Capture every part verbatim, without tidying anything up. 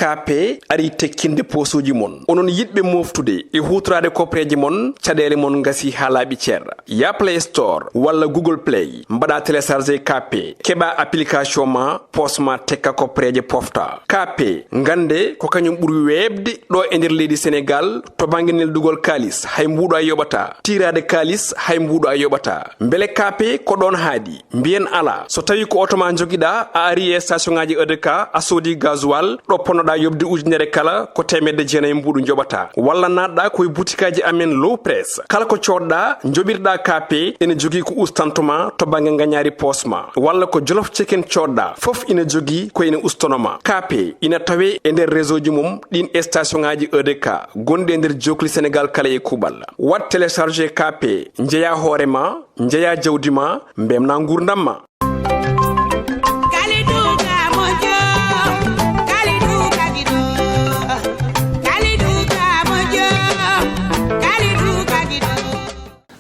K P ari tekkinde poosuuji mon. Onon yiɗɓe mooftude e huutoraade kopreeje mon, caɗeele mon ngasi haa laaɓi cer. Ya Play Store walla Google Play, mbaɗa télécharger K P, keɓa application ma, poos ma tekka kopreeje pofta. K P, ngannde ko kañum ɓuri weeɓde ɗo e nder leydi Senegaal to bannge neldugol kaalis, hay mbuuɗo a yoɓata. Tiiraade kaalis, hay mbuuɗo a yoɓata. Mbele K P ko ɗoon haaɗi? Mbiyen alaa. So tawii ko oto ma njogiɗaa, a ari e station ŋaaji E D K, a soodi gasoil, ɗo ponnoɗaa yoɓde ujunere kala, ko teemedde jeenayi mbuuɗu njoɓataa. Walla naatɗaa ko e butikaaji amen Low Press. Kala ko coodɗaa, njoɓirɗaa K P, ene jogii ko ustanto ma to bannge ngañaari poos ma. Walla ko Jolof Chicken coodɗaa, fof ina jogii ko ina ustono ma. K P ina tawee e nder réseau ji mum ɗin e station ŋaaji E D K gonɗi e nder jookli Senegaal kala e kuuɓal. Waɗ télécharger K P, njeyaa hoore ma, njeyaa jawdi ma, mbemnaa nguurndam ma. Kalidou ka moƴƴo, Kalidou ka giɗo, Kalidou ka moƴƴo, Kalidou ka giɗo.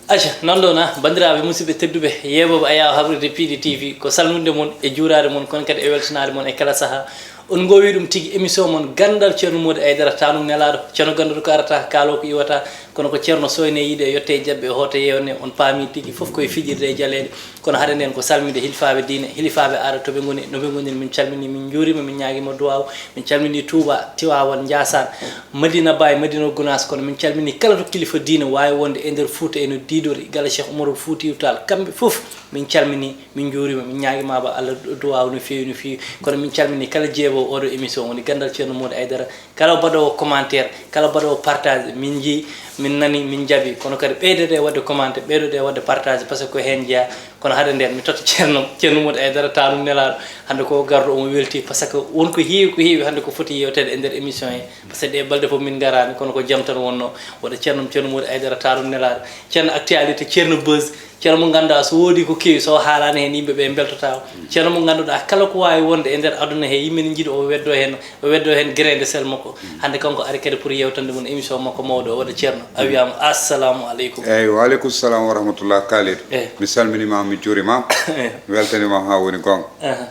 Acca, noon ɗo na, banndiraaɓe musidɓe tedduɓe, yeeɓooɓe ayaawo haɓride P D T V, ko salminde mon e juuraade mon, kono kadi e weltanaade mon e kala sahaa. On ngoowi ɗum tigi, émission mon Ganndal Ceerno Moodi Aydara, taanum nelaaɗo, ceerno gannduɗo ko arata, kaaloo ko iwata, kono ko ceerno soyne yiide, yotte e jaɓɓe, hoote yeewne, on paami tigi, fof koye fijirde e jaleeɗe. Kono hade nden ko salminde hilifaaɓe diine, hilifaaɓe aada to ɓe ngoni, no ɓe ngoniri, min calmini, min njuurima, min ñaagiima duwaaw, min calmini Touba, Tiwaawan, Njaasaan, Madina Baay, Madina Gunaas, kono min calmini kala to kilifa diine waawi wonde e nder Fuuta, eno diidori, gila Cheikh Umarul Fuutiyu Taal, kamɓe fof min calmini, min njuurima, min ñaagiima ba Allah du-, duwaaw no feewi, no feewi, kono min calmini kala jeeɓoowo oɗo émission woni Ganndal Ceerno Moodi Aydara, kala baɗoowo commentaire, kala baɗoowo partage, min njii, min nani, min njaɓi, kono kadi ɓeydode waɗde commentaire, ɓeydode waɗde partage, par ce que ko heen jeyaa. Kono hade nden, mi totta ceerno, ceerno Moodi Aydara, taanum nelaaɗo. Hannde ko garɗo, omo welti, par ce que won ko heewi, ko heewi hannde ko foti yewteede e nder émission he. Par ce que ɗee balɗe fof min ngaraani, kono ko jam tan wonno. Waɗa ceerno, ceerno Moodi Aydara, taanum nelaaɗo. Ceerno actualité, ceerno buzz, ceerno mo ngannduɗaa so woodi ko keewi, so haalaani heen yimɓe ɓe mbeltotaako. Ceerno mo ngannduɗaa kala ko waawi wonde e nder aduna he, yimɓe ne njiɗi o weddo heen, o weddo heen grain de sel makko. Hannde kanko ari kadi pour yewtande mon émission makko mawɗo o, waɗa ceerno. A wiyaama assalamu aleykum. Eyyi, wa aleykum salam wa rahmatullah, Kalidou. Eh. Mi salminiima, mi juuriima. Eh. Mi weltaniima haa woni goonga. Aha.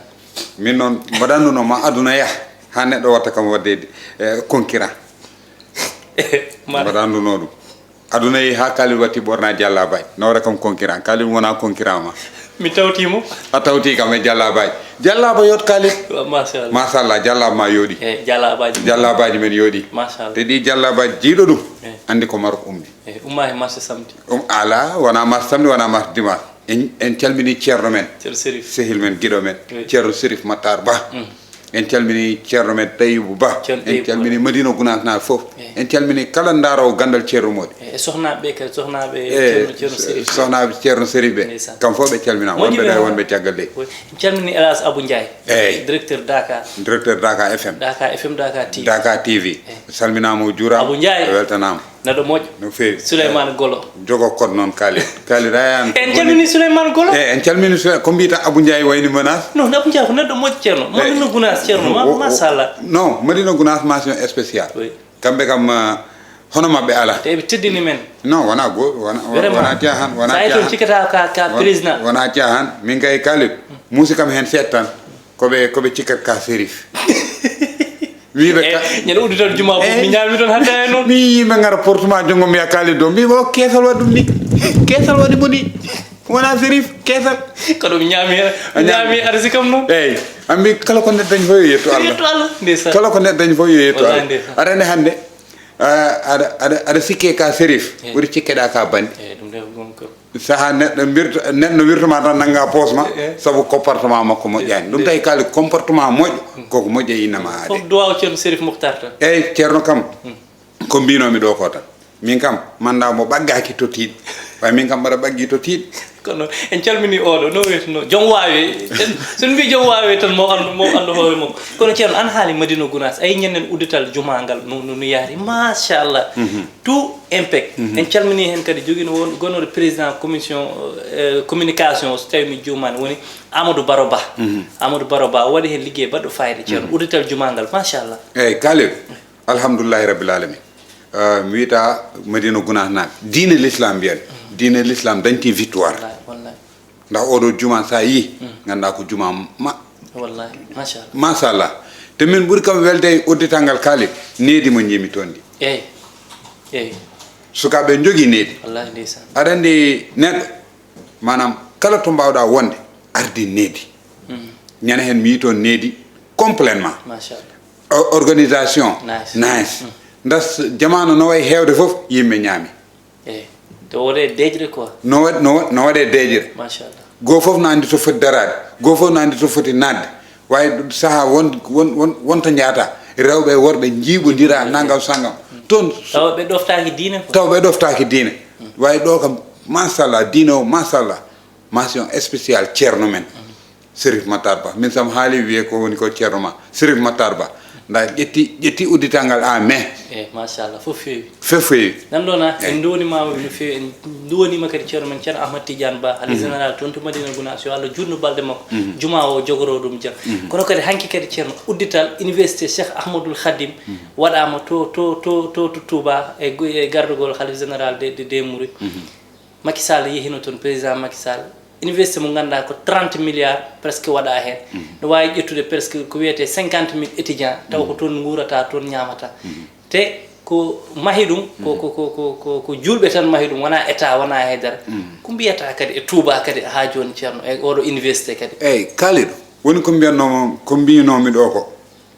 Min noon, mbaɗannduno ma aduna yah, haa neɗɗo watta kam waɗde, eh, concurrent. Mbaɗannduno ɗum. Aduna yehi haa Kalidou watti ɓorna jallabaaji. Nawre kam concurrent. Kalidou wona concurrent ma. Mi tawti mo. A tawti kam e jallabaaji. Jallaba yoot Kalidou. Wa, machallah. Machallah, jallaba ma yooɗi. Eh, jallabaaji. Jallabaaji men yooɗi. Machallah. Te ɗi jallabaaji jiiɗo ɗum. Eh. Anndi ko Marok ummi. Eh, umma he marché samedi. Um, ala, wona marché samedi, wona marché dimanche. En, en calmini ceerno men. Ceerno Serif. Sehil men, giɗo men. Oui. Ceerno Serif Matar Ba. Mm. En calmini ceerno men Tayibu Ba. Ceerno Tayibu Ba. En calmini Madina Gunaas naaɓe fof. Eh. En calmini kala ndaaroowo ganndal Ceerno Moodi. Eh, e sohnaaɓe ɓe kadi, sohnaaɓe, eh, Ceerno, Ceerno Serif. Sohnaaɓe Ceerno Serif ɓe. Ndeysaan. Kam fof ɓe calminaama. Moƴƴi wonɓe ɓe ɗo e on. Wonɓe caggal leydi. Oui. En calmini El Hadj Abou Ndiaye. Eyyi. Directeur Dakar. Directeur Dakar F M. Dakar F M, Dakar T V. Dakar T V. Eh. Salminaama, o juuraama. Abou Ndiaye. O weltanaama. Neɗɗo moƴƴo. No feewi. Souleymane Golo. Jogo code noon, Kalidou. Kalidou, a yiyaan. En calmini Souleymane Golo. Eh, en calmini Souley-, ko mbiyata Abou Ndiaye wayni menace? Non, Abou Ndiaye ko neɗɗo moƴƴo, ceerno. Eh, Madina Gunaas, ceerno, ma-, o, o, machallah. Non, Madina Gunaas, mention spéciale. Oui. Kamɓe kam, ah, hono maɓɓe alaa. Te ɓe teddini men. Non, wona go-, wona, vraiment. Wona caahan, wona caahan. Sa yi toon cikkata ka, ka président. Wona caahan. Min kay, Kalidou, muusi kam heen seeɗa tan. Ko ɓe, ko ɓe cikkat ka Serif. Wiiɓe ka- Eh, ñande uddital juma fof, eh, mi ñaami toon hatta e noon. Mi yii yimɓe ngara portuma junngo, mbiya Kalidou, mbiimi o keesal waɗi ɗum ni. Keesal waɗi mo ni. Wona Serif, keesal. Kono mi ñaami heen, mi ñaami arsi kam noon. Eyyi, a mbi kala ko neɗɗo dañi fof yo yettu Allah. Yettu Allah, ndeysaan. Kala ko neɗɗo dañi fof yo yettu Allah. Wallahi, ndeysaan. Aɗa anndi hannde, ah, aɗa, aɗa, aɗa sikke ka Serif, eh, ɓuri cikkeɗa ka bandi. Eyyi, ɗum de ko goonga. Saha neɗɗo mbirto-, neɗɗo wirtoma tan nannga poos ma, eh, eh, sabu comportement makko moƴƴaani. Ɗum tawi kala comportement moƴƴo, mm, koko moƴƴa innama aade. Fof duwaaw Ceerno Serif Mukhtar tan. Eyyi, Ceerno kam, mm, ko mbinomi ɗo ko tan. Min kam, manda mo ɓaggaki to tiiɗ. Way min kam mbaɗa ɓaggi to tiiɗ. Kono en calmini oɗo, no wiyeteno, joom waawe. En, so en mbi joom waawe tan, mo anndu, mo anndu hoore mum. Kono Ceerno, an haali Madina Gunaas, a yii ñanden uddital juma ngal no, no, no yaari. Machallah. Mhm. Tout impec. Mhm. En calmini heen kadi jogiiɗo won-, gonnoɗo président commission, euh, communication, so tawi mi juumaani, woni Amadou Baro Ba. Mhm. Amadou Baro Ba, o waɗi heen liggey baɗɗo fayida, ceerno. Mhm. Uddital juma ngal, machallah. Eyyi, Kalidou, alhamdulillahi rabbil alamin. Euh, mi wiyata Madina Gunaas naaɓe, diine l'islam mbiyen. Mhm. Diine l'islam dañti victoire. Wallahi, wallahi. Ndax oɗo juma sa yii, mm, ngannda ko juma ma-, wallahi, machallah. Machallah. Te min ɓuri kam welde e uddital ngal, Khalid, needi mo njiimi toon ndi. Eeyi, eeyi, Sukaaɓe njogii needi. Wallaahi ndeysaan. Aɗa anndi neɗɗo, maanaam, kala to mbaawɗaa wonde, ardi needi. Ñande heen mi yii toon needi complètement. Machallah. O- organisation Nice. Nice. Ndas jamaanu no wayi heewde fof, yimɓe ñaami. Eeyi, to wonde deeƴre quoi. No wa- no wa- no waɗee deeƴre. Machallah. Goo fof no anndi to foti daraade, goo fof no anndi to foti naatde. Waawi ɗum sahaa won won won wonta njaata, rewɓe e worɓe njiiɓondira nangam sangam. Toon Tawa ɓe ɗoftaaki diine quoi. Taw ɓe ɗoftaaki diine. Waawi ɗo kam, machallah, diine o, machallah. Mention spéciale ceerno men, Serif Matar Ba. Min sam haali wiye ko woni ko ceerno ma, Serif Matar Ba. Nda ƴetti ƴetti uddital ngal a mais Eeyi, machallah, fof feewi. Fof feewi. Nan ɗo na en nduwanimaama no feewi, en nduwaniima kadi ceerno men ceerno Ahmad Tidiane Ba, halifa général toon to Madina Gunaas, yo Allah juutnu balɗe makko, juma o jogoro ɗum jam. Kono kadi hanki kadi ceerno, uddital université Cheikh Ahmadoul Khadim waɗaama to to to to to Touba e go- e gardagol halifa général de de de Mouride. Macky Sall yehino toon, président Macky Sall. Université mo ngannduɗaa ko trente milliards presque waɗaa heen. No waawi ƴettude presque ko wiyetee cinquante mille étudiants, taw ko toon nguurata, toon ñaamata. Te ko mahi ɗum ko ko ko ko ko ko julɓe tan mahi ɗum, wonaa état, wonaa haydara. Ko mbiyata kadi e Touba kadi haa jooni ceerno e oɗo université kadi? Eeyi, Kalidou, woni ko mbiyatnoomi ko mbiyatnoomi ɗo ko,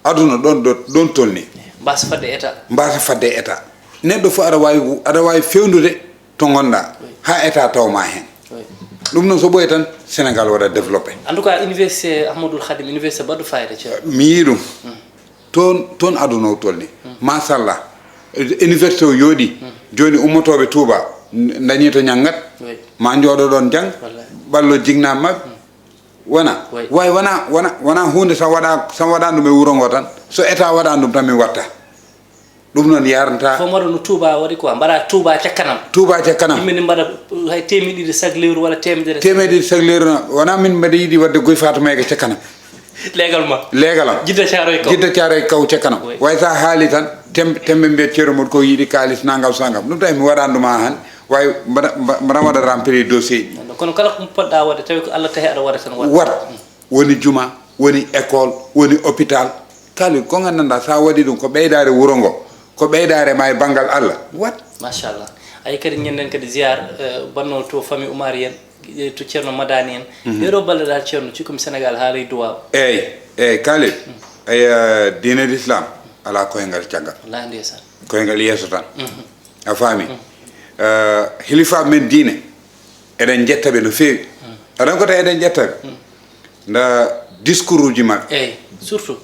aduna ɗon ɗo ɗon tolni. Mbasa fadde état. Mbasa fadde état. Neɗɗo fof aɗa waawi aɗa waawi fewnude to ngonɗaa, haa état taw ma heen. Ɗum noon so ɓooyi tan, Sénégal waɗa développé. En tout cas, université Ahmadoul Khadim, université baɗɗo fayida ceerno. Mi yii ɗum. Toon toon aduna o tolni. Machallah. Université o yooɗi. Jooni ummotooɓe Touba, ndañi to ñanngat. Ma njooɗo ɗoon jang. Ɓallo jigna maɓɓe. Wona. Way wona wona wona huunde so waɗa so waɗaani ɗum e wuro ngo tan, so état waɗaani ɗum tan, min watta. Ɗum noon yarnta. Fof mbaɗa no Touba waɗi quoi, mbaɗa Touba ca kanam. Touba ca kanam. Yimɓe ne mbaɗa hay teemedde ɗiɗi chaque lewru walla teemedere. Teemedde chaque lewru. Wona min mbaɗa yiɗi waɗde Guy Fatuma Ega ca kanam. Leegal ma. Leegal am. Jidda Caaroy Kaw. Jidda Caaroy Kaw ca kanam. Way so a haali tan, tem- tembe mbiya ceerno mum ko yiɗi kaalis nangam sangam. Ɗum tawi mi waɗaani ɗum haa hannde. Way mbaɗa mbaɗa waɗa remplir dossier ji. Kono kala ko poɗɗa waɗde tawi ko Allah tahi aɗa waɗa tan waɗa. Waɗa. Woni juma, woni école, woni hôpital. Kala ko nganndanɗaa so a waɗi ɗum ko ɓeydaare wuro ngo, ko ɓeydaare ma e banngal Allah. Waɗ. Machallah. Ayi kadi ñanden kadi ziar banno to famille Oumar en. E to ceerno madani en. Ɗeɗo balɗe dal ceerno cikkumi Sénégal haalay duwaw. Eyyi. Eyyi Kalidou. Eyyi. Diine l'islam ala koyngal caggal. Wallay ndeysaan. Koyngal yeeso tan. A faami. Hilifa men diine eɗen jetta ɓe no feewi. Aɗan ko tawi eɗen jetta ɓe. Nda discours uji maɓɓe. Eyyi. Surtout.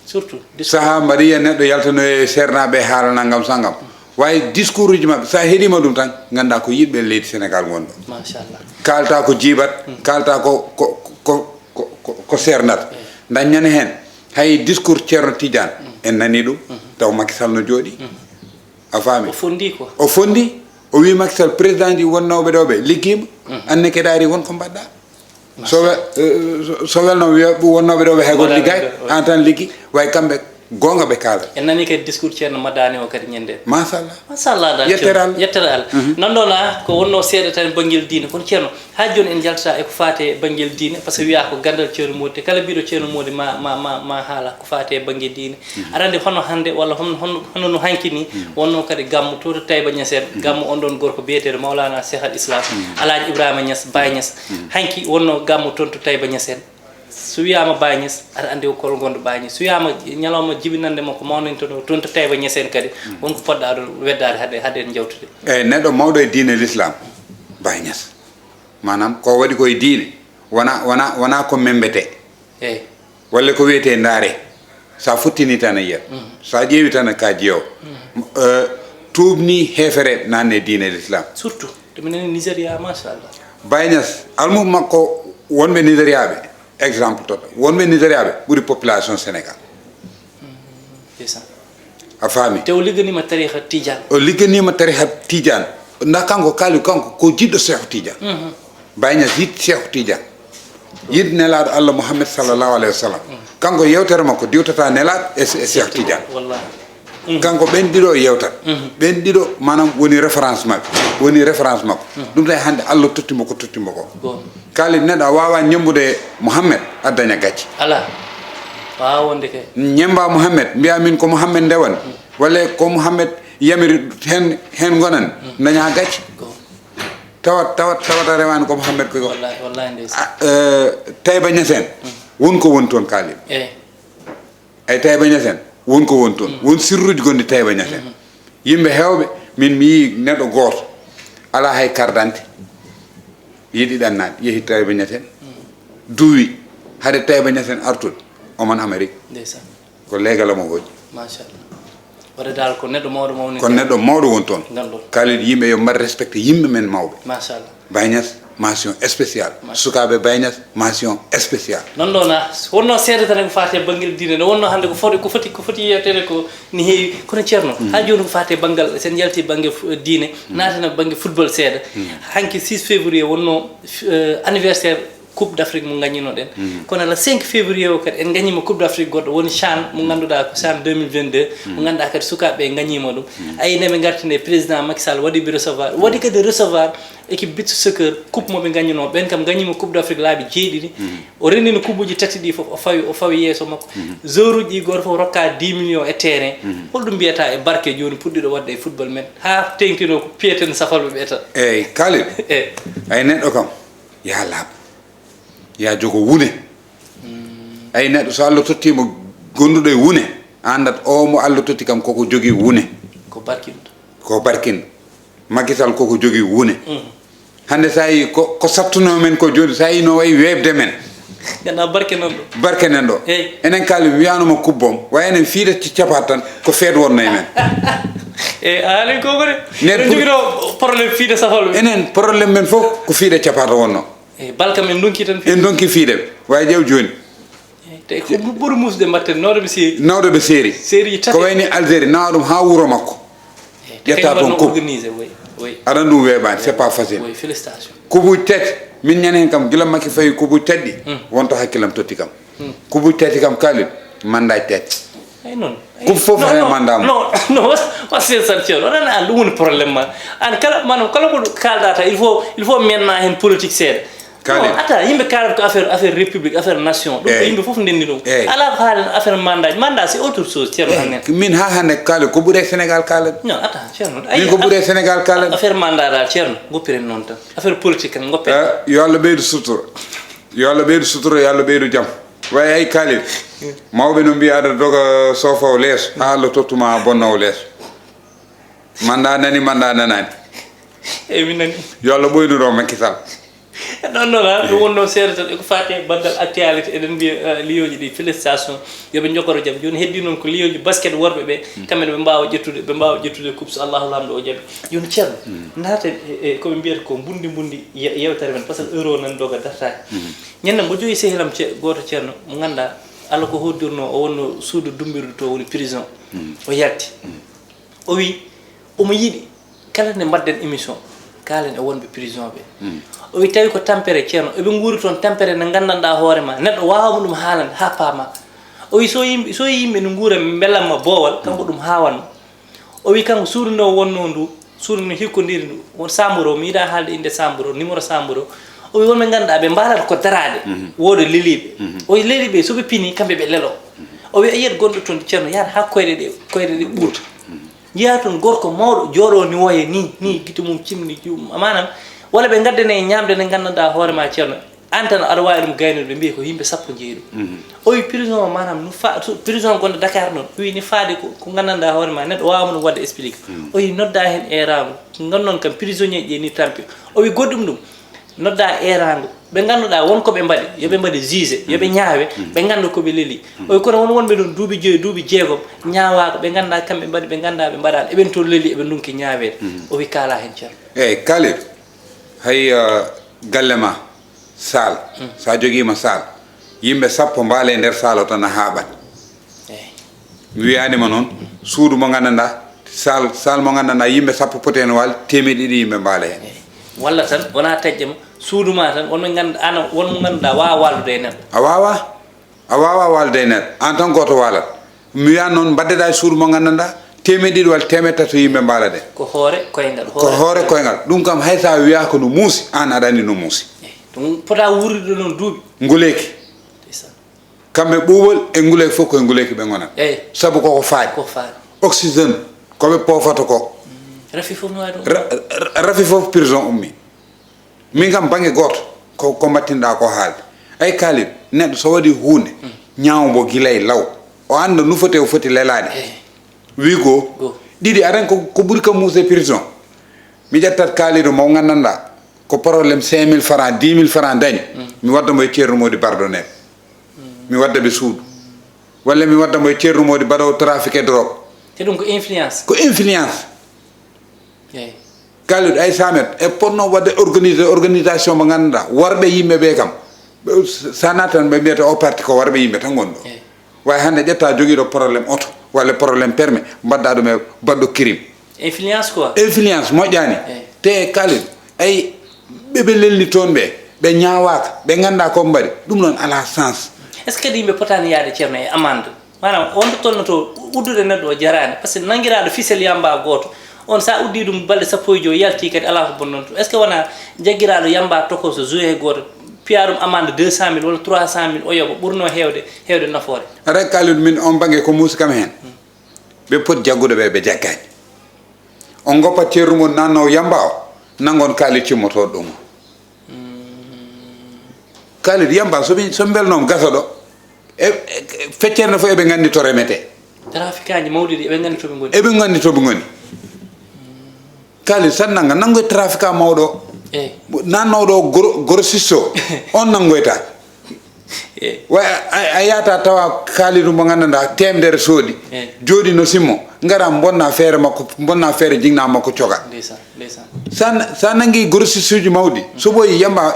Surtout. Saha mbaɗi e neɗɗo yaltano e seernaaɓe e haala nanngam sanngam. Wayi discours uji maɓɓe so a heɗiima ɗum tan nganndaa ko yiɗɓe leydi Sénégal ngonɗo. Machallah. Kaalta ko jiibat, kaalta ko ko ko ko ko seernata. Daññane heen hay discours Ceerno Tidiane en nanii ɗum taw Macky Sall no jooɗii. A faami? O fonndii quoi. O fonndii. O wii Macky Sall président ji wonnooɓe ɗo ɓe liggiima. Anne keɗaari won ko mbaɗɗaa. So we- eh, so- so welno wiya ɓe wonnooɓe ɗo ɓe hegol Mbaɗa liggaay liggaay, oui. An tan liggi way kamɓe goonga ɓe kaala. En nani kadi discours ceerno madani o kadi ñande. Machallah. Machallah dal Yettere Allah. Yettere Allah. Nanɗon a ko wonno seeɗa tan e banngel diine kono ceerno haa jooni en njaltata e ko faati e banngel diine par ce que wiya ko ganndal ceerno moodi te kala mbiɗo ceerno moodi ma ma ma ma haala ko faati e bannge diine. Aɗa anndi hono hannde walla hono hono hono no hanki ni wonno kadi gammu to to Taïba Niassène gammu on ɗon gorko biyeteeɗo Mawlana Cheikh al Islam Alhaji Ibrahima Niass Baye Niass hanki wonno gammu toon to Taïba Niassène so wiyaama Baye Niass aɗa anndi ko kolo ngonɗo Baye Niass so wiyaama ñalawma jibinannde makko mawnintonoo toon to Taïba Niassène kadi won ko poɗɗa ɗon weddaade hade hade en jawtude. Eeyi neɗɗo mawɗo e diine l'islam Baye Niass maanaam ko waɗi ko e diine wona wona wona ko memmbetee. Eeyi. Walla ko wiyetee ndaare, so a fottini tan a yiyat, so a ƴeewi tan ka jeewo, tuubni heefereɓe naatne diine l'islam. Surtout to minen Nigeria machallah. Baye Niass almuɓe makko wonɓe Nigeriaɓe exemple toto wonɓe Nigeriaɓe ɓuri population Sénégal. Ndeysaan. A faami? Te o ligganiima tariha Tidiane. O ligganiima tariha Tidiane. Nda kanko kaali kanko ko jiɗɗo Seehu Tidiane. Baye Niass yiɗ Seehu Tidiane. Yiɗ nelaaɗo Allah Muhammad sallallahu alayhi wa sallam. Kanko yewtere makko diwtata nelaaɗo e e Seehu Tidiane. Wallahi. Kanko ɓen ɗiɗo yewtat. Ɓen ɗiɗo maanaam woni référence maɓɓe. Woni référence makko. Ɗum tawi hannde Allah totti mo ko totti mo ko. Kaali neɗɗo a waawaa ñemmbude Muhammad a daña gacce. Alaa. Waawa wonde kay. Ñemba Mouhamed, mbiya min ko Mouhamed ndewan, walla ko Mouhamed yamiri, hen, hen ngonan, daña gacce. Ko. Tawat, tawat, tawat a rewani ko Mouhamed ko. Wallahi, wallahi ndeysaan. Ah, eh, Taïba Niassène, won ko woni toon, Khalil. Eh. Ay, Taïba Niassène, won ko woni toon. Won sirruji gonɗi Taïba Niassène. Yimɓe heewɓe, min mi yii neɗɗo gooto, alaa hay carte d'identité, yiɗi ɗannaade, yehi Taïba Niassène, duwi, hade Taïba Niassène artude, oman Amérique, Ndeysaan. Ko leegal mo hoƴi. Machallah. Waɗa dal ko neɗɗo mawɗo mawni. Kono neɗɗo mawɗo won toon. Nganndon. Khalil, yimɓe yo mbaɗ respecté yimɓe men mawɓe. Machallah. Baye Niass, mention spéciale. Sukaaɓe Baye Niass, mention spéciale. Noon ɗo na wonno seeɗa tan ko faati e banngel diine, nde wonno hannde ko foti, ko foti, ko foti yewteede ko ni heewi. Kono Ceerno, haa jooni ko faati e banngal, so en njalti bannge fu- diine, naatana bannge football seeɗa. Hanki six février wonno, eh, anniversaire Coupe d'Afrique mo ngaññinoɗen. Kono le cinq février o kadi en ngañima Coupe d'Afrique goɗɗo woni CHAN mo ngannduɗaa ko CHAN deux mille vingt-deux, mo ngannduɗaa kadi sukaaɓe ɓe ngañima ɗum. Ayi, nde ɓe ngarti nde, président Macky Sall waɗi ɓe recevoir, waɗi kadi recevoir équipe beach soccer, coupe mo ɓe ngaññinoo ɓen kam ngaññima Coupe d'Afrique laabi jeeɗiɗi. O renndini kubuuji tati ɗi fof, o fawi, o fawi yeeso makko. Joueuruuji ɗi gooto fof rokka dix millions e terrain. Holɗum mbiyata e barke jooni puɗɗiɗo waɗde e football men, haa teŋtino ko piyeten safalɓe ɓe tan? Eyyi, Khalil. E Ay, neɗɗo kam, ya laaɓ, ya jogo wune. Ay, neɗɗo, so Allah tottiima gonduɗo e wune, a anndat o mo Allah totti kam koko jogii wune. Ko barkinɗo. Ko barkinɗo. Macky Sall koko jogii wune. Hannde so a yii ko, ko sattunoo men ko jooni, so a yii no wayi weeɓde men. Ganndal barke nan ɗo. Barke nan ɗo. Enen, Khalil, wiyanoma kubbom, way enen fiide ci- capat tan, ko feet wonno e men. E haali koko de. Nen Eɗen pour- jogino problème fiide safalɓe. Enen, problème men fof ko fiide capat wonno. E balka men ndonki tan. En ndonki fiide, way ƴeew jooni. Te ko ɓuri musde mbatten nawde ɓe seeri. Nawde ɓe seeri. Seeriji tati. Ko wayni Algérie, nawa ɗum haa wuro makko. Ƴetta toon coupe. Organisé, oui, oui. Aɗa ɗum weeɓani, c'est pas facile. Oui, félicitations. Kubuuji tati, min ñande heen kam, gila Macky fayi kubuuji tati ɗi, wonto hakkilam totti kam. Kubuuji tati kam, Khalil, mandat tati. Ay noon. Coupe fof haya mandat mum. Non, non, wasi sanction. Oɗon an ɗum woni problème ma. An kala, maanaam kala ko kalɗa ta, il faut, il faut menna heen politique seeɗa. Khalil. Non, ata, yimɓe kaalata ko affaire, affaire république, affaire nation. Ɗum ko yimɓe fof ndenndi ɗum. Alaa ko haalen affaire mandat. Mandat, c'est autre chose, Ceerno. Hannden Min haa hannde, Khalil, ko ɓuri e Sénégal kaalata. Non, ata, Ceerno. Min ko ɓuri e Sénégal kaalata. Affaire mandat dal, Ceerno, goppiren noon tan. Affaire politique kan, goppere. Eh, yo Allah ɓeydu sutura. Yo Allah ɓeydu sutura, yo Allah ɓeydu jam. Way ay, Khalil. Mawɓe no mbiya, aɗa doga soofawo leeso, haa Allah tottuma bonnowo leeso. Mandat nani, mandat nanani. Eyi, mi nani. Yo Allah ɓoynu ɗo Macky Sall. Ɗon noon, ha, ɗum wonno seeɗa tan, eko faati e banngal actualité, eɗen mbiya, eh, liyoji ɗi, félicitation, yo ɓe njogoro jam. Jooni heddi noon ko liyoji basket worɓe ɓe, kamɓe ne ɓe mbaawa ƴettude, ɓe mbaawa ƴettude coupe so Allahu Laamɗo o jaɓi. Jooni Ceerno, naaten e, e ko ɓe mbiyata ko mbundi mbundi ye- yewtere men, par ce que heure o nan doga dartaaki. Ñande mbo joyi sehilam ce- gooto Ceerno, mo ngannduɗaa Allah ko hoddirno, o wonno suudu dummbirdu to woni prison. O yalti. O wi, omo yiɗi kala nde mbaɗden émission, kaalen e wonɓe prison ɓe. O wi, tawi ko tampere, Ceerno, eɓe nguuri toon tampere nde nganndanɗaa hoore ma, neɗɗo waawama ɗum haalande haa paama. O wi, so yimɓe, so yimɓe no nguura mbelamma boowal, kanko ɗum haawanno. O wi, kanko suudu nde o wonno ndu, suudu ndu hikkodiri ndu, won samburo, mi yiɗa haalde innde samburo, numéro samburo. O wi, wonɓe ngannduɗaa ɓe mbaalata ko daraade, wooda leliiɓe. O wi, leliiɓe, so ɓe pini, kamɓe ɓe lelo. O wi, a yiyat gonɗo toon, Ceerno, yahat haa koyɗe ɗe, koyɗe ɗe ɓuurta. Njiyaa toon gorko mawɗo jooɗoo ni woye ni, ni gite mum cimni juum. Maanaam, walla ɓe ngaddane ñaamde nde nganndanɗaa hoore ma, Ceerno. Aan tan aɗa waawi ɗum gaynude, ɓe mbiya ko yimɓe sappo njeyi ɗum. O wi, prison o, maanaam, no fa-, so prison gonɗo Dakar noon, o wi ni faade ko, ko nganndanɗaa hoore ma, neɗɗo waawama ɗum waɗde expliqué. O wi, nodda heen eeraango, ngannduɗon kam prisonnier ji ni tampi. O wi, goɗɗum ɗum, nodda eeraango, ɓe ngannduɗaa won ko ɓe mbaɗi, yo ɓe mbaɗe juge, yo ɓe ñaawe, ɓe ngannda ko ɓe leli. O wi, kono won wonɓe ɗum duuɓi joyi, duuɓi jeegom, ñaawaaka, ɓe nganndaa kamɓe mbaɗi, ɓe nganndaa ɓe mbaɗaani, eɓen toon leli, eɓe ndonki ñaaweede. O wi, kaala heen, Ceerno. Eyyi, Khalil, hay, uh, galle ma, saal, so a jogiima saal, yimɓe sappo mbaala e nder saal o tan a haaɓat. Eyyi. Mi wiyaani ma noon, suudu mo nganndanɗaa, saal, saal mo nganndanɗaa, yimɓe sappo poti heen waalde, teemeɗɗe ɗiɗi yimɓe mbaala heen. Walla tan, wonaa taƴde ma, suudu ma tan, won mo nganndu-, aan, won mo ngannduɗaa waawaa waaldude e neɗɗo. A waawaa, a waawaa waalde e neɗɗo, aan tan gooto waalat. Mi wiyaani noon, mbaɗdeɗaa e suudu mo nganndanɗaa, teemeɗɗe ɗiɗi walla teemeɗɗe tato yimɓe mbaala ɗe. Ko hoore koyngal, Ko hoore koyngal. Ɗum kam, hay so a wiyaaka no muusi, aan aɗa anndi no muusi. Eyyi. Ɗum fota wuurdude noon duuɓi. Nguleeki. Ndeysaan. Kamɓe ɓuuɓol e nguleeki fof koye nguleeki ɓe ngonata. Eyi. Sabu koko faati. Ko faati. Oxygène, ko ɓe poofata ko. Rafi fof no waɗi ɗum. Ra- ra- rafi fof prison ummi. Min kam bannge gooto ko ko mbattinɗaa ko haalde. Ay Kalidou, neɗɗo so waɗi huunde, ñaawo mbo gila e law. O annda no foti o foti lelaade. Eyi. Wi goo. Goo. Ɗiɗi, aɗa anndi ko ko ɓuri kam muusde prison. Mi ƴettat Kalidou mo nganndanɗaa ko problème cinq mille francs, dix mille francs dañi. Mi wadda mo e Ceerno Mody Barɗo Neɗɗo. Mi wadda ɓe suudu. Walla mi wadda mo e Ceerno Mody baɗoowo trafic e drogue. Te ɗum ko influence. Ko influence. Eyi. Kalidou, ay samet e potno wadde organisé organisation mo ngannduɗaa warɓe yimɓe ɓe kam. Ɓe- sa natan ɓe mbiyata o parti ko warɓe yimɓe tan ngonɗo. Eyi. Way hannde ƴetta jogiiɗo problème oto walla problème permis, mbadda ɗum e baɗɗo crime. Influence quoi. Influence moƴƴaani. Eyi. Te Kalidou, ay ɓe ɓe lelni toon ɓe, ɓe ñaawaaka, ɓe ngannda ko mbaɗi. Ɗum noon alaa sens. Est-ce que kadi yimɓe potaani yaade ceerno e amande? Maanaam on to tolnoto uddude neɗɗo o jaraani, parce que nanngiraaɗo fisel yamba gooto on, sa uddi ɗum balɗe sappo e joyi yalti kadi alaa ko bonnonto. Est-ce que wona jaggiraaɗo yamba tokoso joué he gooto, piya ɗum amande deux cent mille walla trois cent mille o yoɓa, ɓurno heewde heewde nafoore? Aɗa Kalidou, min on bannge ko muusi kam heen. Ɓe poti jaggude ɓe, ɓe jaggaani. On ngoppat ceerno mum nanno yamba o, nanngon Kalidou cimmotooɗo ɗum o. Kalidou, yamba so ɓe so ɓe mbelnooma gasa ɗo, e e- feccere nde fof eɓe nganndi to remetee. Trafiquant ji mawɗi ɗi eɓe nganndi to ɓe ngoni. Eɓe nganndi to ɓe ngoni. Kalidou, sa nannga, nanngoy trafiquant mawɗo o. Eyi. Nannooɗo o gro- grossiste o, on nanngoyta. Eyi. Wa a, a yahata tawa Kalidou mo nganndanɗaa teemedere soodi. Eyi. Jooɗi no simmo, ngara mbonna feere makko, mbonna feere jinnaɓe makko coga. Ndeysaan, ndeysaan. Sa sa nanngi grossiste uji mawɗi, so ɓooyi yamba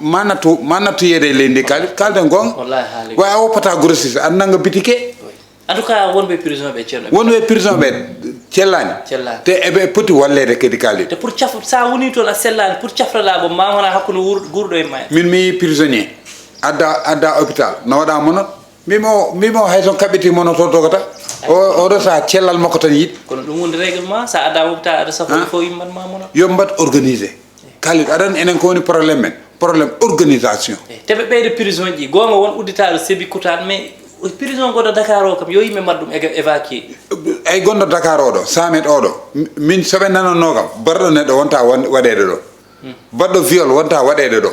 ma nattu ma nattu yeede e leydi ndi, Kalidou, kaalden goonga. Wallahi haali. Wa a woppata grossiste, aɗa nannga bitike. En tout cas, wonɓe prison ɓe ceerno. Wonɓe prison ɓe cellaani. Cellaani. Te eɓe poti walleede kadi, Kalidou. Te pour caf sa woni toon a sellaani, pour cafraɗa boom ma wona hakkunde wuur- guurɗo e mayre. Min mi prisonnier adda adda hôpital, no waɗa monot. Mbimo mbimo hay son kaɓɓiti monot o dogata. O oɗo saha cellal makko tan yiɗi. Kono ɗum woni règlement, sa adda hôpital aɗa safori fof yimmat ma monot. Yo mbat organisé. Kalidou, aɗa anndi enen ko woni problème men? Problème organisation. Eyi, te ɓe ɓeyde prison ji, goonga won udditaaɗo Sébikotane, mais prison goɗɗo Dakar o kam yo yimɓe mbaɗ ɗum éga- évacué. Ay gonɗo Dakar oɗo, cent mètres oɗo, min soɓe nanannoo kam, baɗɗo neɗɗo wonta won- waɗeede ɗo. Baɗɗo viol wonta waɗeede ɗo.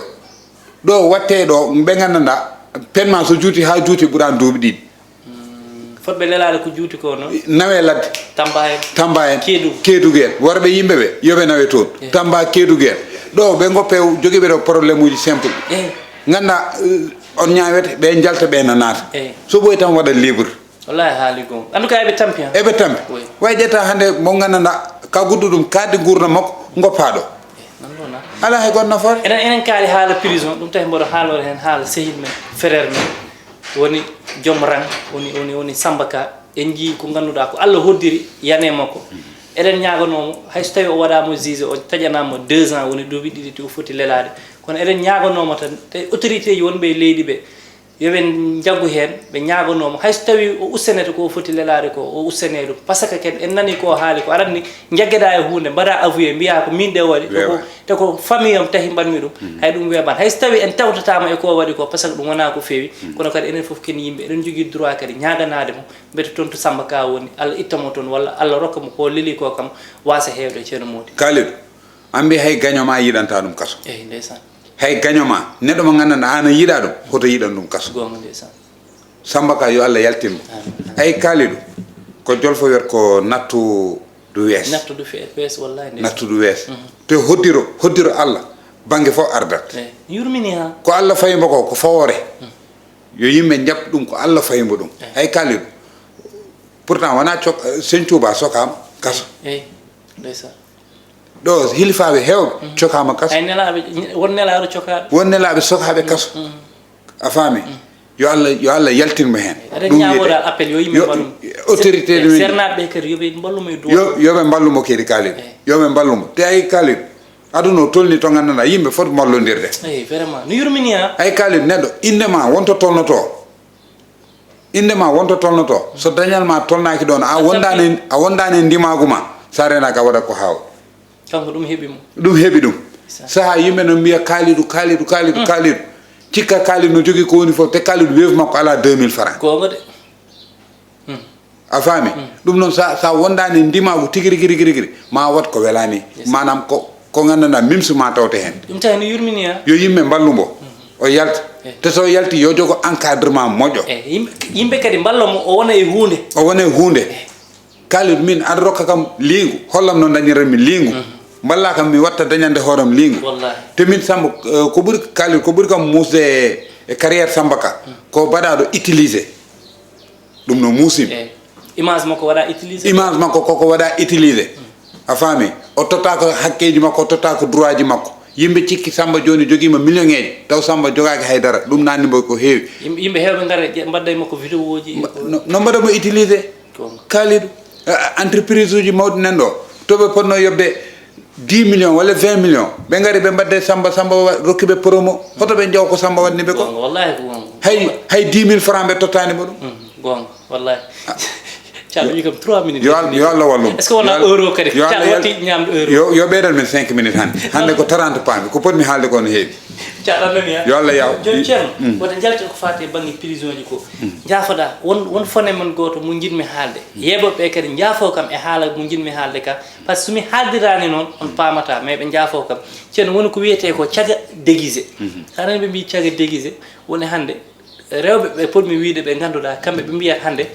Ɗo watte ɗo, ɓe nganndanɗaa, paiement so juuti haa juuti ɓuran duuɓi ɗiɗi. Fotɓe lelaade ko juuti ko noon. Nawe ladde. Tamba en. Tamba en. Kédougou. Kédougou en. Warɓe yimɓe ɓe, yo ɓe nawe toon. Eh. Tamba, Kédougou en. Ɗo ɓe ngoppe jogiiɓe ɗo problème uji simple. Eh. Ngannda, eh, on ñaawete, ɓe njalta, ɓe nanaata. Eh. So ɓooyi tan waɗa libre. Wallahi haali goonga. En tout cas, eɓe tampi han. Eɓe tampi. Oui. Way ƴetta hannde mo nganndanɗaa ka guddudum kaaddi nguurndam makko, ngoppaa ɗo. Eh, nan ɗo na. Alaa hay gooto nafoore. Enen, enen kaali haala prison, ɗum tawi mboɗo haalore heen haala sehil men, frère men, woni joom rang, woni, woni, woni Samba Ka. En njii ko ngannduɗaa ko Allah hoddiri yane makko. Eɗen ñaaganoomo, hay so tawii o waɗaama juge, o taƴanaama deux ans, woni duuɓi ɗiɗi, te o foti lelaade. Kono eɗen ñaaganoomo tan, tawi autorité ji wonɓe e leydi ɓe, yo ɓe njaggu heen, ɓe ñaaganoomo, hay so tawii o ustanete ko o foti lelaade ko, o ustanee ɗum. Par ce que kadi en nanii ko o haali ko, aɗa anndi, njaggeɗaa e huunde, mbaɗaa avoué, mbiyaa ko miin de waɗi, te ko, Weewa. Te ko famille am tahi mbaɗmi ɗum, hay ɗum weeɓaani. Hay so tawii en tawtataama e ko o waɗi ko, par ce que ɗum wonaa ko feewi, kono kadi enen fof ken yimɓe, eɗen njogii droit kadi ñaaganaade mo, mbete toon to Samba Ka woni, Allah itta mo toon, walla Allah rokka mo ko o leli ko kam, waasa heewde e Ceerno Mody. Kalidou, an mbi hay gaño ma yiɗanta ɗum kaso. Eyi, ndeysaan. Hay gaño ma, neɗɗo mo nganndanɗaa an a yiɗa ɗum, hoto yiɗan ɗum kaso. Goonga, ndeysaan. Samba Ka, yo Allah yaltin mo. Ay Kalidou, ko jolfo wiyata ko nattu du wees. Nattu du fe-, wees, wallahi, ndeysaan. Nattu du wees. Te hoddiro, hoddiro Allah, bannge fof ardat. Eyi, yurmini ha. Ko Allah fayi mbo ko, ko fawoore. Yo yimɓe njaɓ ɗum ko Allah fayi mbo ɗum. Hay Kalidou, pourtant wonaa cok-, Sëñ Tuubaa sokaama kaso. Eyi, ndeysaan. Ɗo hilifaaɓe heewɓe cokaama kaso. Ay nelaaɓe, won nelaaɗo cokaaɗo. Won nelaaɓe sokaaɓe kaso. A faami? Yo Allah, yo Allah yaltin mo heen. Eɗen Ɗum ñaagoɗa wiyete. Appel yo yimɓe Yo- mballu mo. Autorité Se- ɗum. Sernaaɓe ɓe kadi yo ɓe mballu mo e duwa. Yo, yo ɓe mballu mo kadi Kalidou. Yo ɓe mballu mo. Te ay Kalidou, aduna o tolni to nganndanɗaa yimɓe foti mballondirde. Eyi, vraiment. No yurmini ha. Ay Kalidou, neɗɗo, innde ma wonto tolnotoo. Innde ma wonto tolnotoo. So dañal ma tolnaaki ɗoon, a wondaani, a wondaani e ndimaagu ma. Sa reenaaki a waɗat ko haaw. Kanko ɗum heɓi mo. Ɗum heɓi ɗum. Sa- Saha yimɓe no mbiya Kalidou, Kalidou, Kalidou, Kalidou. Cikka Kalidou no jogii ko woni fof, te Kalidou weefu makko alaa deux mille francs. Goonga de. A faami? Ɗum noon, sa, sa wondaani e ndimaagu tigi rigi rigi rigi, ma wat ko welaani. Maanaam ko, ko nganndanɗaa, mimsu ma tawte heen. Ɗum tawi no yurmini ha. Yo yimɓe mballu mbo. O yalta. Te so yalti, yo jogo encadrement moƴƴo. Yimɓe kadi mballa mo, o wona e huunde. O wona e huunde. Kalidou, min, aɗa rokka kam liingu, hollam no dañiranmi liingu. Mballa kam, mi watta dañande hooram liingu. Te min, Samba, ko ɓuri, Kalidou, ko ɓuri kam muusde e carrière Samba Ka, ko baɗaaɗo utilisé. Ɗum no muusimi. Image makko waɗa utilisé. Image makko koko waɗa utilisé. A faami? O tottaako hakkeeji makko, o tottaako droitji makko. Yimɓe cikki Samba jooni jogiima millioŋeeji, taw Samba jogaaki hay dara. Ɗum naanni mbo ko heewi. Yimɓe heewɓe ngara mbadda e makko vidéoji. No mbaɗa mo utilisé? Kalidou, entreprise uji mawɗi nan ɗo, to ɓe potno yoɓde dix millions walla vingt millions, ɓe ngari ɓe mbadde Samba, Samba rokki ɓe promo. Hoto ɓe njaw ko Samba waɗni ɓe ko? Hay, hay dix mille francs ɓe tottaani mo ɗum. Goonga, wallahi. Caɗo wi kam trois minutes. Yo Allah wallu mo. Est ce que wona euro kadi? Caɗo watti ñamde euro. Yo ɓeydan men cinq minutes hannde. Hannde ko trente paami. Ko potmi haalde ko no heewi. Caɗo nani ha. Yo Allah yaw. Joni Ceerno, wota njalten ko faati e bannge prison ji ko. Jaafoɗa, won, won phénomène gooto mo njiɗmi haalde. Yeeɓooɓe ɓe kadi njaafo kam e haala mo njiɗmi haalde ka. Par ce que so mi haaldiraani noon, on paamata, mais ɓe njaafo kam. Ceerno, woni ko wiyetee ko caga déguisé. Aɗa anndi ɓe mbii caga déguisé, woni hannde rewɓe ɓe potmi wiyde ɓe ngannduɗaa kamɓe ɓe mbiyata hannde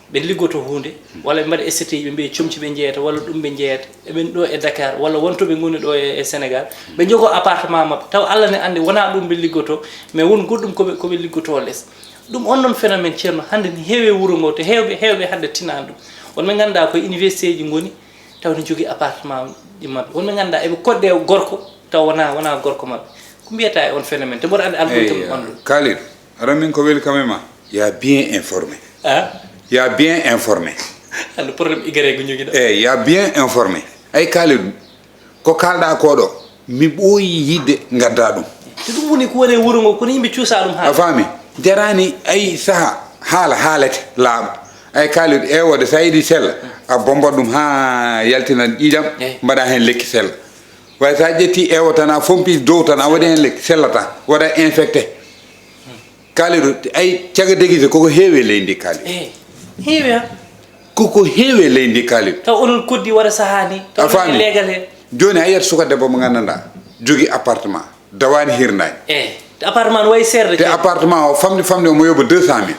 ɓe liggoto huunde, walla ɓe mbaɗa esthétique, ɓe mbiya comci ɓe njeyata, walla ɗum ɓe njeyata, eɓen ɗo e Dakar, walla wonto ɓe ngoni ɗo e, e Sénégal, ɓe njogo appartement maɓɓe, taw Allah ne anndi wona ɗum ɓe liggoto, mais won goɗɗum koɓe, koɓe liggoto les. Ɗum on noon phénomène, Ceerno, hannde ne heewi e wuro ngo, te heewɓe, heewɓe hannde tinani ɗum. Won ɓe ngannduɗaa koye université ji ngoni, taw ne jogii appartement ji maɓɓe. Won ɓe ngannduɗaa eɓe koɗde gorko, taw wona, wona gorko maɓɓe. Ko mbiyata e on phénomène, te mboɗo anndi an ɓuri kam ɗum anndude. Kalidou, aɗa min ko weli kam e ma, ya bien informé. Ah? Ya bien informé. Andu problème igare ko jogiɗo. Eh, ya bien informé. Ay Kalidou, ko kalɗa ko ɗo, mi ɓooyi yidde gadda ɗum. Te ɗum woni ko woni e wuro ngo, kono yimɓe cuusa ɗum haala. A faami? Jarani ay saha haala haalete laaɓa. Ay Kalidou, ewode sa yiɗi sella, a bomba ɗum ha yaltina ƴiƴam, mbaɗa hen lekki sella. Way sa ƴetti ewo tan, a fompi dow tan, a waɗi hen lekki sellata, waɗa infecté. Kalidou, ay caga déguisé koko heewi e leydi ndi, Kalidou. Eh, heewi ha. Koko heewi e leydi ndi, Kalidou. Taw onon koddi waɗa sahaa ni, taw a faami? Leegal he. Jooni a yiyat suka debbo mo nganndanɗaa jogii appartement, dawaani hirnaani. Eh, te appartement no wayi seerde. Te appartement o famɗi famɗi omo yoɓa deux cent mille.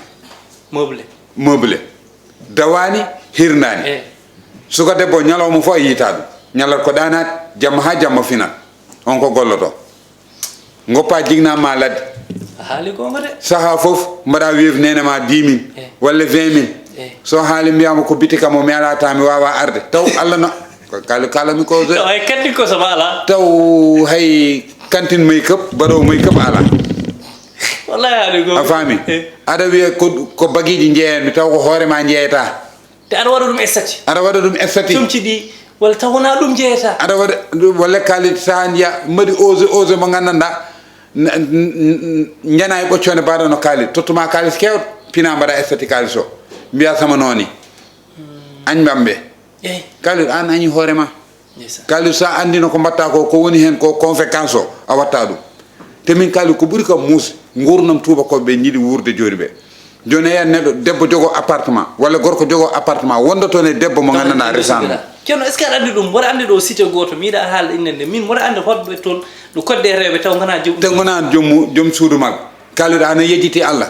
Meuble. Meuble. Dawaani hirnaani. Eh. Suka debbo ñalawma fof a yiyta ɗum. Ñalat ko ɗaanaat, jamma haa jamma finat. On ko golloto. Ngoppa jigna ma ladde. A haali goonga de. Saha fof mbaɗa weevi nene ma dix mille walla vingt mille. So haali mbiyama ko bitika mo mi ala ta mi wawa arde. Taw Allah no kala kala mi ko. Taw hay kantin ko so ala. Taw hay kantin make up baɗo make up ala. Wallahi haali goonga. A faami. Aɗa wiya ko ko bagiji jeeyanmi taw ko hoore ma jeeyata. Te aɗa waɗa ɗum estati. Aɗa waɗa ɗum estati. Comci ɗi walla taw wona ɗum jeeyata. Aɗa waɗa walla kaalis saha njiya mbaɗi ose ose mo nganndanɗa njana e ɓoccone mbaɗa no kaalis tottuma kaalis kewɗo pina mbaɗa estati kaalis o mbiya sama nooni añ mbamɓe. Kaalis an añi hoore ma. Kaalis sa anndino ko mbatta ko ko woni heen ko conséquence o a watta ɗum. Te min kaali ko ɓuri kam muus nguurnam tuubakoɓe ɓe jiɗi wuurde jooni ɓe. Jooni a yiyat neɗɗo debbo jogo appartement walla gorko jogo appartement wonda toon e debbo mo nganndanɗaa resaano. Ceerno, est ce que aɗa anndi ɗum? Mboɗo anndi ɗo cité gooto, mi yiɗa haala innde nde. Min mboɗo anndi hoɗɓe toon no kodde rewɓe taw ngonaa joom. Te ngonaa joom joom suudu maɓɓe. Kaaliɗo ana yejjiti Allah.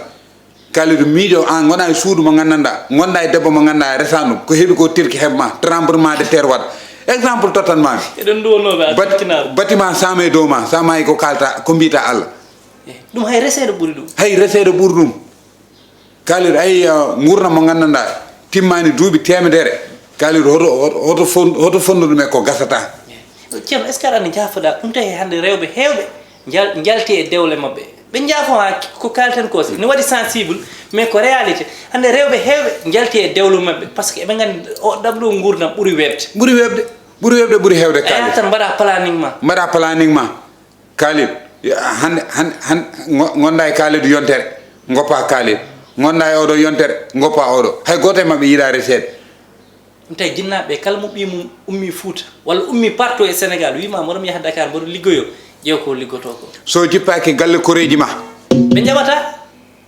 Kaaliɗo miijo an ngonaa e suudu mo nganndanɗaa, ngonɗaa e debbo mo nganndanɗaa resaano ɗum. Ko heɓi ko tirki heɓ ma, tremblement de terre waɗa. Exemple tottan mami. Eɗen nduwonooɓe a Bat- Bâtiment saama e dow ma, saama e ko kaalta, ko mbiyta Allah. Eh, ɗum hay reseede ɓuri ɗum. Hay reseede ɓuri ɗum. Kaaliɗo ay uh, nguurna mo nganndanɗaa timmaani duuɓi teemedere. Kaaliɗo hoto hoto fon- hoto fonndu ɗum e ko gasata. Ceerno, est ce que aɗa anndi jaafoɗaa ɗum tawi hannde rewɓe heewɓe njal- njalti e dewle maɓɓe? Ɓe njaafo haa ko kaalten ko ne waɗi sensible, mais ko réalité. Hannde rewɓe heewɓe njalti e dewle maɓɓe par ce que eɓe nganndi o ɗaɓɗo nguurndam ɓuri weeɓde. Ɓuri weeɓde. Ɓuri weeɓde ɓuri heewde kaalis. Tan mbaɗa planning ma. Mbaɗa planning ma. Kaalil, hannde hannde hannde ngonɗa e Kaalid yontere, ngoppa Kaalid. Ngonɗa e oɗo yontere, ngoppa oɗo. Hay gooto e maɓɓe yiɗa reseede. Ɗum tawi jinnaaɓe ɓe kala mo ɓiy mum ummii Fuuta walla ummii partout e Sénégal wii ma mboɗo mi yaha Dakar mboɗo liggoyoo, ƴeew ko liggotoo ko. So jippaaki galle koreeji ma, Ɓe njaɓata,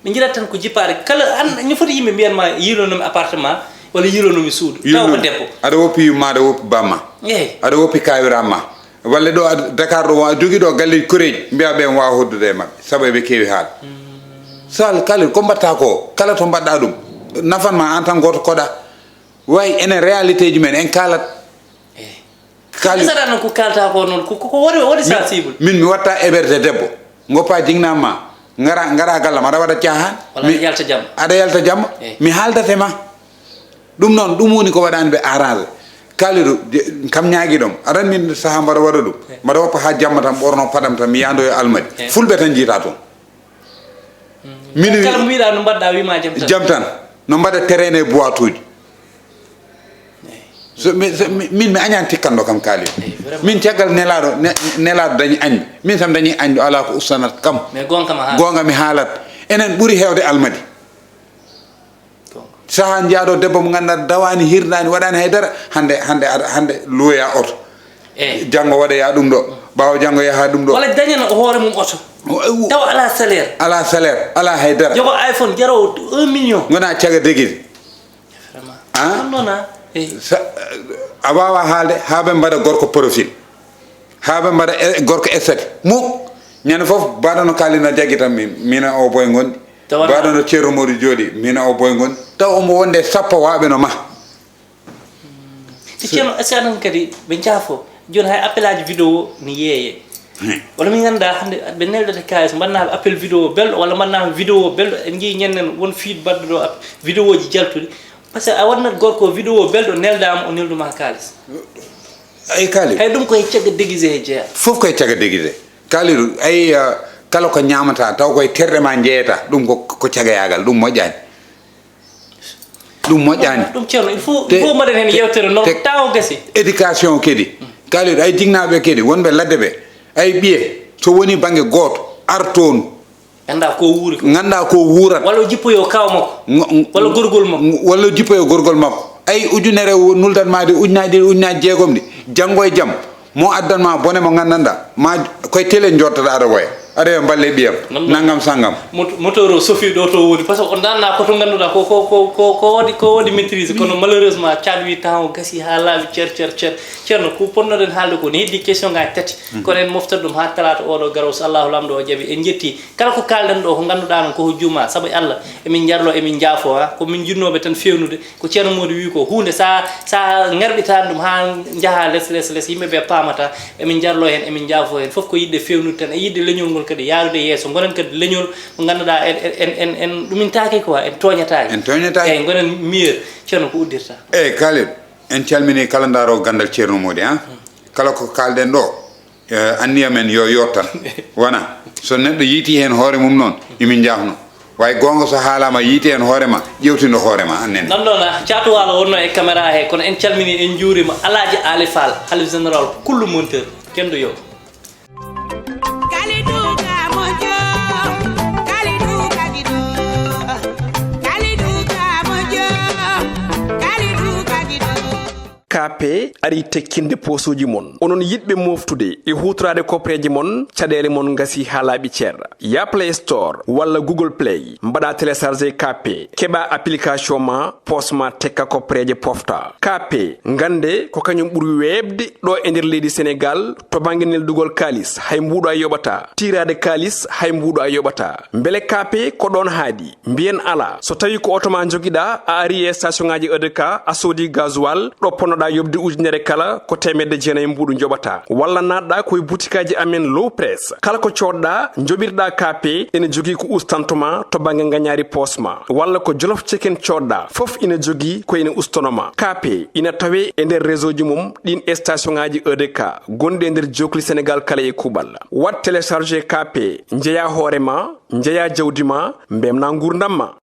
ɓe njiɗat tan ko jippaade. Kala an, ene foti yimɓe mbiyan ma, "Yiilonoomi appartement, walla yiilonoomi suudu." Taw ko debbo. Aɗa woppi yumma, aɗa woppi bamma. Eey. Aɗa woppi kawiramma. Walla ɗo a-, Dakar ɗo, a jogii ɗo galleeji koreeji, mbiya ɓe waawa hoddude e maɓɓe, sabu eɓe keewi haala. Sal, kala ko mbaɗta ko, kala to mbaɗɗa ɗum, nafan ma an tan gooto koɗa. Way enen réalité ji men, en kaalat. Eey. Kali. Misal tan ko kalta ko noon, ko, ko, ko woni, woni sensible. Min, mi watta héberger debbo. Ngoppa jingnam ma. Ngara, ngara gallam, aɗa waɗa caahan. Walla mi, aɗa yalta jamma. Aɗa yalta jamma. Eey. Mi haaldate ma. Ɗum noon, ɗum woni ko waɗani ɓe arrangé. Kalidu, je-, kam ñaagi ɗum. Aɗan min saha mbaɗa waɗa ɗum. Eey. Mbaɗa woppa ha jamma tan, ɓorno paɗam tan, mi yaando e almadi. Eey. Fulɓe tan jiita toon. Min kala mo wiɗa no mbaɗɗa, wima jam tan. Jam tan. No mbaɗa terrain e boîte uji. Eey. So, mi, so, mi, min mi añani tikkanɗo kam kaali. Eey, vraiment. Min caggal nelaaɗo, ne-, nelaaɗo dañi añɓe. Min sam dañi añɓe, alaa ko ustanat kam. Mais goonga ma haala. Goonga mi haalat. Enen ɓuri heewde almadi. Goonga. Sahaa njaaɗo debbo mo ngannduɗaa dawaani, hirnaani, waɗaani hay dara. Hannde, hannde, aɗa, hannde luwoya oto. Eey. Janngo waɗoya ɗum ɗo. Ɓaawo janngo yaha ɗum ɗo. Walla dañana hoore mum oto. O, o, tawa alaa salaire. Alaa salaire, alaa hay dara. Jogo iPhone jaroowo un million. Ngona caga degidi. Vraiment. Ah? Ɗum noon, ah. Eey. Sa-, a waawaa haalde haa ɓe mbaɗa gorko profil. Haa ɓe mbaɗa e-, gorko estati. Muk, ñande fof, baɗono kaali na jaggi tan min. Mina o boy ngondi. Tawa baɗono Ceerno Modi jooɗi, mina o boy ngondi. Taw omo wonde sappo waaɓe no ma. Si Ceerno, est-ce que aɗa anndi kadi ɓe njaafo? Jooni hay appelaaji vidéo ne yeeye. Hmm. Walla min ngannda hannde ɓe neldata kaalis, mbaɗnaaɓe appel vidéo belɗo, walla mbaɗnaama vidéo belɗo, en njii ñannen won fiid baɗɗo ɗo app-, vidéoji jaltuɗi. Parce que a waɗnat gorko vidéo belɗo, neldaama, o nelduma kaalis. Ay, Kalidou. Hay ɗum koye cagga déguisé he jeeya. Fof koye cagga déguisé. Kalidou, ay, uh, kala ko ñaamata, taw koye terɗe ma njeeyata, ɗum ko, ko cagayaagal, ɗum moƴƴaani. Ɗum moƴƴaani. Ɗum, Ceerno, il faut, il faut mbaɗen heen yewtere, no tawo gasi. Éducation kadi. Kalidou, ay, jinnaaɓe kadi, wonɓe ladde ɓe. Ay, ɓiye, so woni bannge gooto, ar toon. Ngannda ko wuuri ko. Ngannda ko wuurat. Walla o jippoyo kaaw makko. Ngo-, ngo-, walla gorgol makko. Ngo-, walla o jippoyo gorgol makko. Ay, ujunere o nuldat ma de, ujunnaaji ɗiɗi, ujunnaaji jeegom ɗi. Janngo e jam, mo addan ma bone mo nganndanɗaa, ma koye télé njooɗtoɗaa aɗa woya. Aɗa wiya mballe ɓiyam, non, non. Nanngam sanngam. Mot-, moteur o sofi ɗo to woni, parce que o danna ko to ngannduɗaa ko, ko, ko, ko, ko waɗi, ko waɗi maîtrise, kono malheureusement, caɗ wi temps o gasi haa laaɓi cer, cer, cer. Ceerno, ko ponnoɗen haalde ko ne heddi question ngaji tati. Mhm. Kono en moftat ɗum haa talaata oɗo garowo, so Allahu Laamɗo o jaɓi. En njetti kala ko kaalɗen ɗo, ko ngannduɗaa noon ko ko juuma, sabu e Allah, emin njarlo, emin njaafo, ha, ko min njiɗnooɓe tan feewnude, ko Ceerno Mody wi ko huunde, sa, sa ngarɗitaani ɗum haa njaha les, les, les, yimɓe ɓe paamata, emin njarlo heen, emin njaafo heen, fof ko yiɗde feewnude tan, e yiɗde leñol ngol kadi yaarude yeeso, ngonen kadi leñol mo ngannduɗaa en, en, en, en, en ɗumintaake quoi, en tooñataake. En tooñataake. Eeyi, ngonen meilleur, Ceerno ko uddirta. Eeyi, Kalidou, en calminii kala ndaaroowo ganndal Ceerno Mody, ha? Hmm. Kala ko kaalɗen ɗo, Eh, anniya men yo yottan. Wona, so neɗɗo yiiti heen hoore mum noon, emin njaafno. Way goonga so haalaama yiiti heen hoore ma, ƴeewtindo hoore ma, aan nenne. Noon noon, ah, Caatu Waalo wonno e caméra he, kono en calmini, en njuurima Alaaji Aali Faal, Halif Général kullu monteur, kenndo yo. Kalidou ka moƴƴo, Kalidou ka giɗo, Kalidou ka moƴƴo, Kalidou ka giɗo. Kaape arii tekkinde poosuuji mon. Onon yiɗɓe mooftude e huutoraade koppareeji mon, caɗeele mon ngasii haa laaɓi cer. Yah Play Store walla Google Play, mbaɗaa télécharger Kaape, keɓaa application ma, poos ma tekka koppareeje pofta. Kaape, ngannde ko kañum ɓuri weeɓde ɗo e nder leydi Senegaal, to bannge neldugol kaalis, hay mbuuɗu a yoɓataa. Tiiraade kaalis, hay mbuuɗu a yoɓataa. Mbele Kaape ko ɗoon haaɗi? Mbiyen alaa. So tawii ko oto ma njogiɗaa, a arii e station ŋaaji E D K, a soodii gasoil, ɗo ponnoɗaa yoɓde ujunere kala, ko teemedde jeenayi mbuuɗu njoɓataa. Walla naatɗaa ko e butikaaji amen Low Press. Kala ko coodɗaa, njoɓirɗaa Kaape, ene jogii ko ustantoo ma to bannge ngañaari poos ma. Walla ko Jolof Chicken coodɗaa, fof ina jogii ko ene ustanoo ma. Kaape ina tawee e nder réseau ji mum ɗiin station ŋaaji E D K gonɗi e nder jookli Senegaal kala e kuuɓal. Waɗ télécharger Kaape, njeyaa hoore ma, njeyaa jawdi ma, mbeltinaa nguurndam ma.